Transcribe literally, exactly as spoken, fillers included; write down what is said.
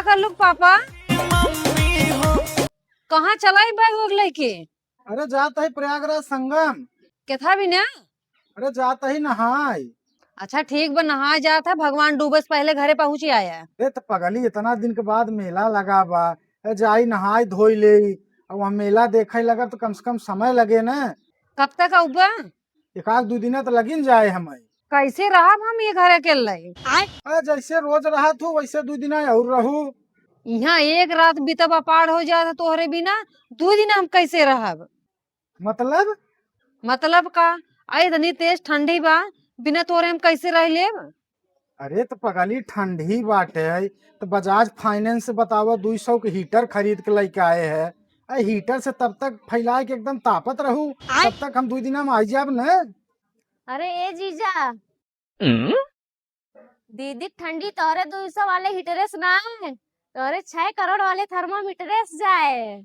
कर लुक पापा। कहाँ चलाई बैग वैग लेके? अरे जात ही प्रयागराज संगम। केथा बिना? अरे जात ही नहाई। अच्छा ठीक बा, नहाए जात है, भगवान डूबे से पहले घरे पहुँची आया। अरे त पगली, इतना दिन के बाद मेला लगा बा, ए, जाई नहाई धोई ले, अब हम मेला देखे लगा तो कम से कम समय लगे न। कब तक अउबा? एक आध दू दिना त लगिन जाए हमें। कैसे रहब हम ये घर अकेले? आ, जैसे रोज रहत हूँ, वैसे दू दिना और रहू। यहाँ एक रात बीतब अपार हो जात है तोहरे बिना, दू दिना हम कैसे रहब? मतलब? मतलब का? आ, इतनी तेज ठंडी बा, बिना तोहरे हम कैसे रह लेब? अरे त पगली, ठंडी बाटे, त बजाज फाइनेंस से बतावा, दुई सौ के हीटर खरीद के लेके आए है। आ, हीटर से तब तक फैलाए के एकदम तापत रहू, आय। तब तक हम दू दिना में आई जाब न। अरे ए जीजा, हम्म? दीदी ठंडी तोरे दुई सौ वाले हीटरे से ना है, तोरे छह करोड़ वाले थर्मामीटरे से जाए।